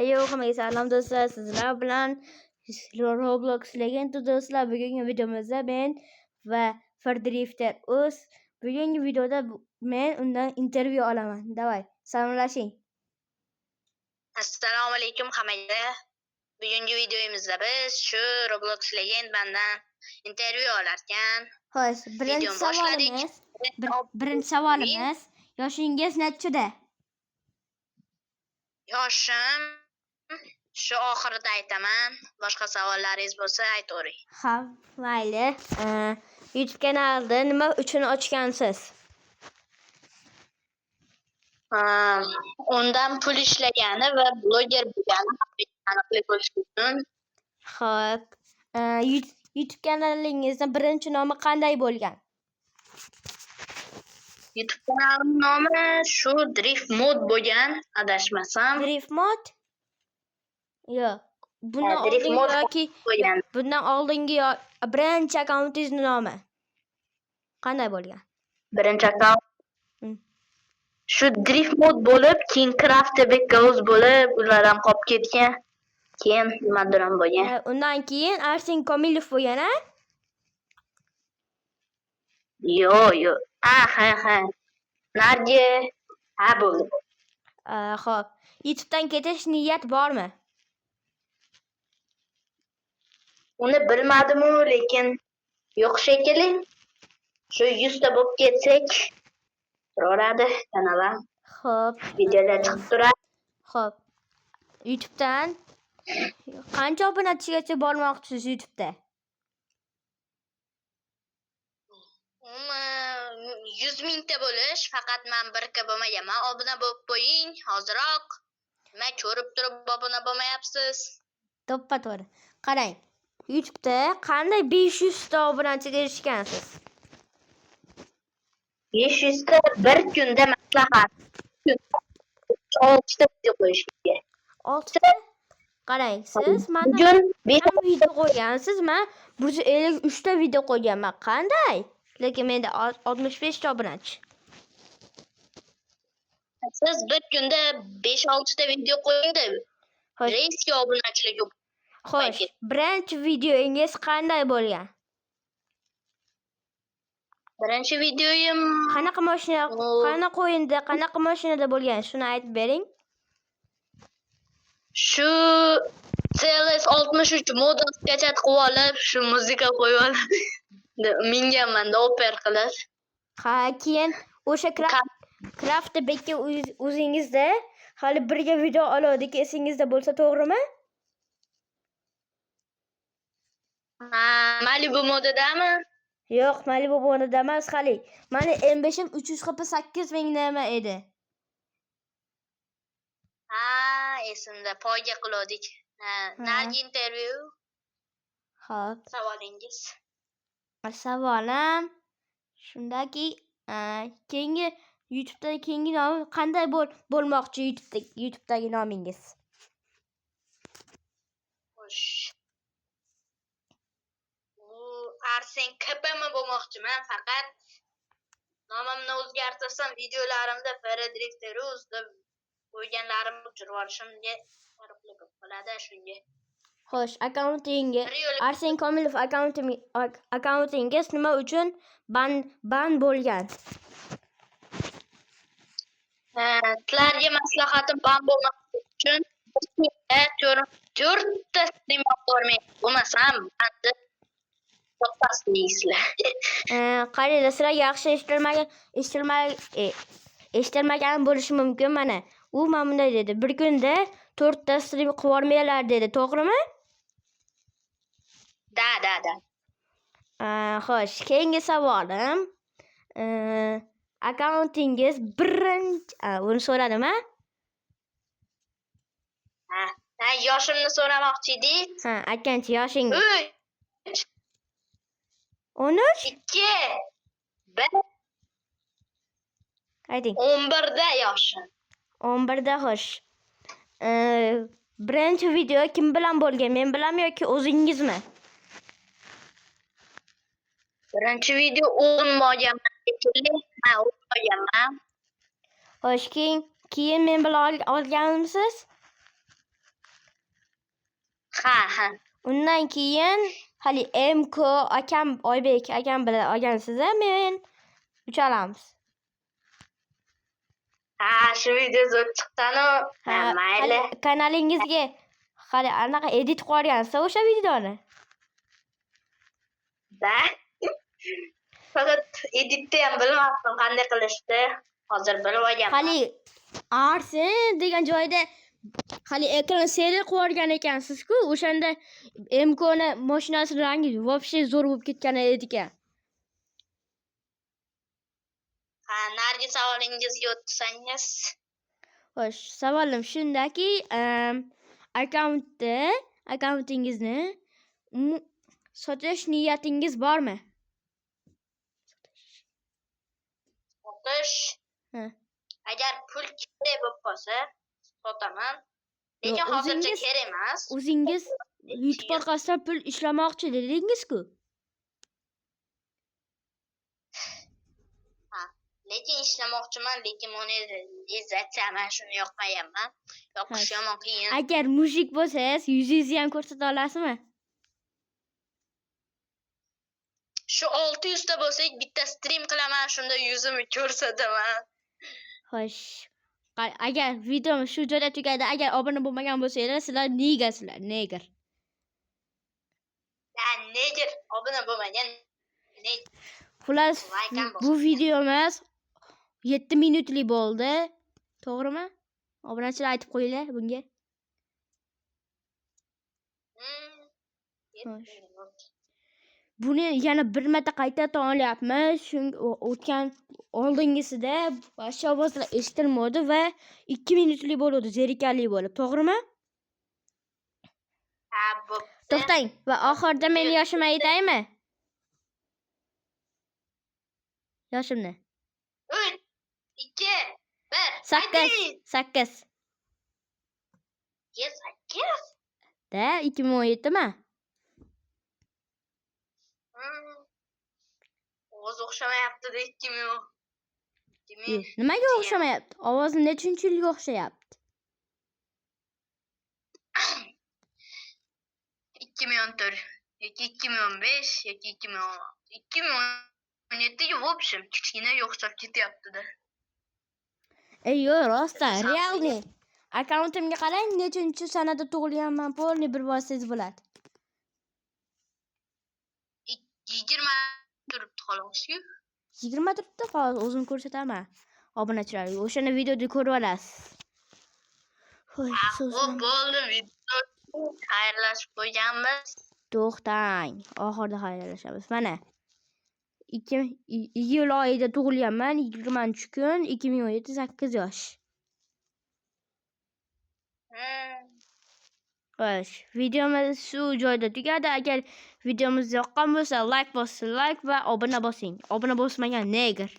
Heyo, hammaga salom do'stlar, sizlar bilan Roblox Legend do'stlar. Bugungi videomizda men va Ferdrifter Uz. Bugungi videoda men undan intervyu olaman. Davay, salomlashing. Assalomu alaykum hammaga. Bugungi videomizda biz shu Roblox Legend mandan intervyu olarkan. Xo'sh, birinchi Videoni boshladik. savolimiz, birinchi savolimiz, yoshingiz nechida? Yoshim shu oxirida aytaman. Boshqa savollaringiz bo'lsa aytavering. Ha, mayli. YouTube kanalni nima uchun ochgansiz? Undan pul ishlagani va bloger bo'lgani aniqlik bo'lishi uchun. Xo'p, YouTube kanalingizni birinchi nomi qanday bo'lgan? YouTube kanalim nomi shu Drift Mod bo'lgan, adashmasam. Drift Mod? Yo'q. Bundan Ha, Drift oldingi Mod yoki bo'lgan. bundan oldingi birinchi akkauntingizni nomi qanday bo'lgan? Birinchi akkaunt shu Drift Mod bo'lib, keyin Craft Goes bo'lib, ular ham qolib ketgan. Keyin nimadir ham bo'lgan. Undan keyin Arsen Komilov bo'lgan, a? Yo'q, yo'q. Ha, ha, ha. Nargi ha bo'ldi. Xo'p. YouTube'dan ketish niyat bormi? Uni bilmadim-u, lekin yo'q shekilli. Shu 100 ta bo'lib ketsak, turaveradi kanal ham. Xo'p. Videolar chiqib turadi. Xo'p. YouTube'dan qancha obunachigacha bormoqchisiz YouTube'da? Umuman 100 mingta bo'lish, faqat men birka bo'lmaganman. Obuna bo'lib qo'ying hoziroq. Nima ko'rib turib obuna bo'lmayapsiz? To'ppa-to'g'ri. Qarang. YouTube'da qanday 500 ta obunachiga erishgansiz? 500 ta bir kunda maslahat. 6 ta video qo'yish kerak. 6 ta? Qarang, siz mandan Bugun 5 ham video qo'ygansiz, men 153 ta video qo'yganman. Qanday? Lekin menda 65 ta obunachi. Siz bir kunda 5-6 ta video qo'ying-da. Xo'sh. Reysga obunachilar ko'p. Xo'sh, birinchi videoyingiz qanday bo'lgan? Birinchi videoyim Qanaqa mashina, qanaqa o'yinda, qanaqa mashinada bo'lgan? Shuni aytib bering. Shu CLS 63 model skachat qilib olib, shu muzika qo'yib olib minganman-da oper qilib. Ha, keyin o'sha Craft Bekka o'zingizda hali birga video oldik, esingizda bo'lsa, to'g'rimi? Ha, Malibu modadami? Yo'q, Malibu modada emas hali. Mani M5 im 348 ming nima edi. Ha, esimda, poyga qildik. Ha, nargi intervyu. Xo'p. Savolingiz. Savolim shundaki, keyingi YouTube'da keyingi nomi qanday bo'lmoqchi YouTube'dagi nomingiz? Xo'sh. Bu Arsen KPM bo'lmoqchiman, faqat nomimni o'zgartirsam videolarimda Fredrik Rus deb qo'yganlarimni o'chirib yuborishimga farqli bo'lib qoladi shunga. Xo'sh, akkauntingiz Bir yo'li Arsen Komilov akkauntingiz nima uchun ban bo'lgan? Ha, sizlarga maslahatim ban bo'lmaslik uchun to'rtta stream olib bormang. Bo'lmasam banni topasiz deysizlar. Qaranglar, sizlar yaxshi eshitilmagan bo'lishi mumkin mana. U mana bunday dedi. Bir kunda 4ta stream qilib yubormanglar dedi, to'g'rimi? Da, da, da. Xo'sh, keyingi savolim. Akkauntingiz birinchi, uni so'radim, ha? Ha, ha, yoshimni so'ramoqchi edingiz? Ha, aytgancha yoshingiz. 3. 13? 2. 1. Ayting. 11da yoshim. 11da, xo'sh. Birinchi video kim bilan bo'lgan? Men bilanmi yoki o'zingizmi? Birinchi video o'zim olganman shekilli. Ha, o'zim olganman. Xo'sh, keyin men bilan olganmisiz? Ha, ha. Undan keyin hali MK akam, Oybek akam bilan olgansiz, men uchalamiz. Ha, shu video zo'r chiqqan-u. Ha, mayli. Hali kanalingizga hali anaqa edit qilib o'sha videoni. Da. Faqat editni ham bilmasdim qanday qilishni. Hozir bilib olganman. Hali Arsen degan joyda hali ekran seri qilib yuborgan ekansiz-ku. O'shanda MKni mashinasi rangi вообще zo'r bo'lib ketgan ekan. Ha, narigi savolingizga o'tsangiz. Xo'sh, savolim shundaki, akkauntingizni sotish niyatingiz bormi? Sotish. Ha. Agar pul kerak bo'lib qolsa, sotaman. Lekin Yo'q, hozircha kerak emas. O'zingiz YouTube orqasidan pul ishlamoqchi dedingiz-ku. Ha, lekin ishlamoqchiman, lekin monetizatsiya man shuni yoqmayapman. Yoqish yomon qiyin. Agar мужик bo'lsangiz, yuzingizni ham ko'rsata olasizmi? Shu 600 ta bo'lsak, bitta stream qilaman, shunda yuzimni ko'rsataman. Xo'sh. Agar videom shu joyda tugadi, agar obuna bo'lmagan bo'lsanglar, sizlar negasizlar, neger. Ya, neger obuna bo'lmagan. Xullas, bu videomiz 7 minutlik bo'ldi. To'g'rimi? Obunachilar aytib qo'yinglar bunga. Xo'sh. Buni yana bir marta qaytadan olyapmiz. Chunki o'tgan oldingisida boshqa ovozlar eshitilmadi va 2 minutlik bo'ldi, zerikarli bo'lib, to'g'rimi? Ha, bo'pti. To'xtang va oxirida meni yoshimni aytaymi? Yoshimni. 3 2 1. 8 8. 8. Da, 2017mi? Ovoz o'xshamayapti-da 2000. Nimaga o'xshamayapti? Ovozim nechinchi yilga o'xshayapti? 2014 yoki 2015 yoki 2016. 2017 ga в общем kichkinaga o'xshab ketyapti-da. Ey, yo'q, rostdan, реальный. Akkauntimga qarang, nechinchi sanada tug'ilganman, полный bilib olsangiz bo'ladi. 20 turibdi xolos-ku. 20 turibdi, hozir o'zim ko'rsataman. Obunachilarga o'shani videoda ko'rib olasiz. Hoy, so'zim. Bo'ldi, video xayrlashib qo'yganmiz. To'xtang, oxirida xayrlashamiz. Mana 2 iyul oyida tug'ilganman, 20-kun, 2017, 8 yosh. Xo'sh, videomiz shu joyda tugadi. Agar videomiz yoqqan bo'lsa, like bosing, like va obuna bosing. Obuna bosmagan neger.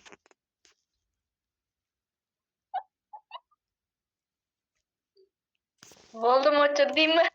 Bo'ldimi, o'chirdingmi?